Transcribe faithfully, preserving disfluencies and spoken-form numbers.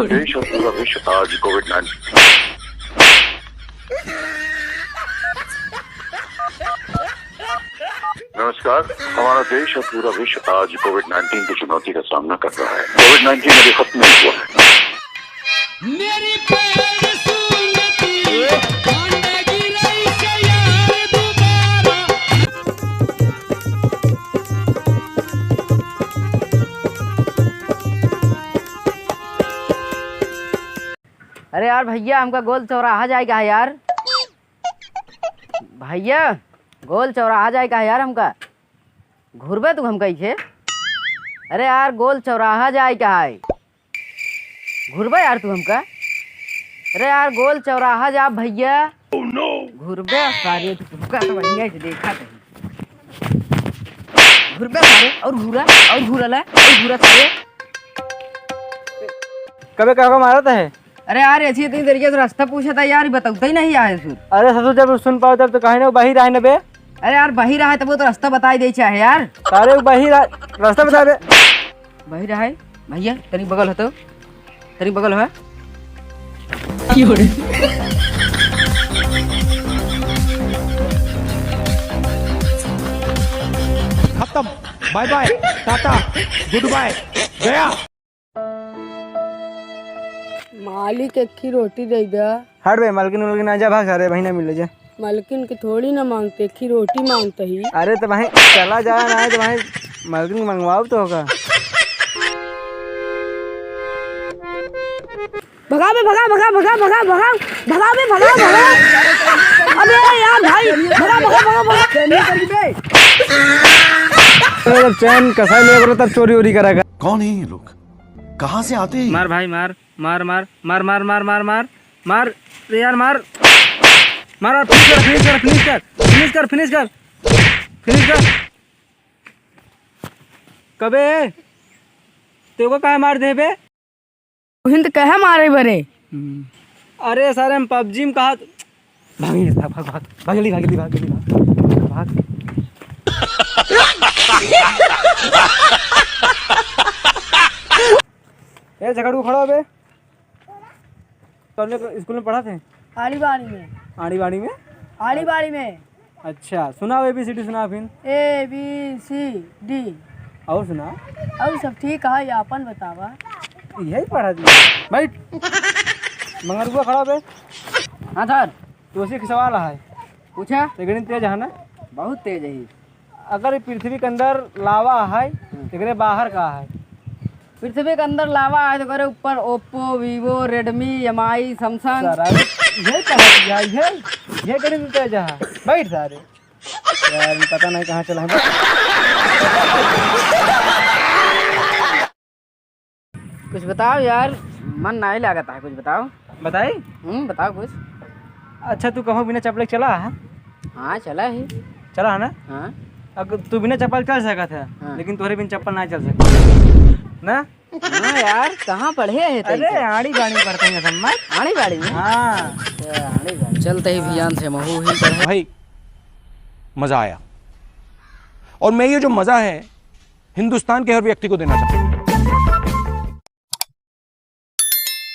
देश और पूरा विश्व आज कोविड नाइन्टीन नमस्कार। हमारा देश और पूरा विश्व आज कोविड नाइन्टीन की चुनौती का सामना कर रहा है। कोविड नाइन्टीन अभी खत्म नहीं हुआ है। मेरी पैर सुनती, लगी रही से यार दोबारा। अरे यार भइया, हमका गोल चौराहा जाए का है यार। भइया, गोल चौराहा जाए का है यार हमका। घुरबे तू हमका इसे? अरे यार, गोल चौराहा जाए का है। घुरबे यार तू हमका। अरे यार, गोल चौराहा जा भइया। घुरबे सारे, तू हमका तो बढ़िया से देखा कहीं। घुरबे सारे, और घूरा, और घूरा ला, और घूरा सारे। कबे का मारत है? अरे यार, ऐसी इतनी देर के तो रास्ता पूछा था यार, बताता ही नहीं आए सुन। अरे ससुर, जब सुन पाओ तब तो कहे ना, बहिर आए न बे। अरे यार, बहिर आए तब वो तो रास्ता बताई दे चाहे यार। अरे बहिर आ, रास्ता बता दे। बहिर आए भइया, तनी बगल हो तो, तनी बगल हो। खत्म, bye bye, tata, good bye, गया। मालिक, एक ही रोटी दे दे। हट बे, मलकिन उलकिन ना जा, भाग सारे, वहीं ना मिले जा। मलकिन के थोड़ी ना मांगते, एक ही रोटी मांगते ही। अरे तो वहीं चला जा, ना है तो वहीं मलकिन मंगवाओ तो होगा। भगा बे, भगा, भगा, भगा, भगा, भगा, भगा बे, भगा, भगा। अबे यार भाई, भगा, भगा, भगा, भगा। अरे जब चैन कसाई ले बोला तब चोरी वोरी करेगा। कौन है ये लोग? कहाँ से आते हैं? मार भाई, मार, मार, मार। मार, रे यार, मार। मार, और finish कर, finish कर, finish कर, finish कर, finish कर, finish कर। कबे? तेरे को काहे मार दे बे? तुहिन तो कहे मारे बरे। हम्म। अरे सारे, हम PUBG में कहा भाग, भाग, भाग, भाग, भाग, जल्दी भाग, जल्दी भाग, जल्दी भाग, भाग। ए, झगड़ू खड़ा हो बे। कौन स्कूल में पढ़ा थे? आड़ीबाड़ी में। आड़ीबाड़ी में? आड़ीबाड़ी में। अच्छा, सुनाओ, A B C D सुनाओ फिर। A B C D। और सुनाओ। और सब ठीक है, ये अपन बतावा। यही पढ़ा दिया। बैठ। मंगरुआ खड़ा बे। हाँ सर। तो उसी के सवाल है। पूछा। तो गणित तेज है ना? बहुत तेज है। अगर पृथ्वी के अंदर लावा है, हम्म। तो एकरे बाहर का है? पृथ्वी के अंदर लावा है, तो एकरे ऊपर Oppo, Vivo, Redmi, M I, Samsung। सारा ये कहा दिया, ये, ये गणित तेज है। बैठ सारे। यार, पता नहीं कहाँ चला है। कुछ बताओ यार, मन नाहीं लागत है, कुछ बताओ। बताई? हम्म, बताओ कुछ। अच्छा, तू कहूँ बिना चप्पल के चला है? हाँ, चला ही। चला है ना? हाँ। अब तू बिना चप्पल चल सकत है, हाँ। लेकिन तोहरे बिन चप्पल ना चल सकत। ना? हाँ यार, कहाँ पढ़े है तैसे? अरे, आड़ी बाड़ी पढ़ते हैं सब, मैं। आड़ी बाड़ी में? हाँ। अच्छा, आड़ी बाड़ी। चलते ही भियान से महू ही पढ़े। भाई, मजा आया। और मैं ये जो मजा है, हिंदुस्तान के हर व्यक्ति को देना चाहता हूँ।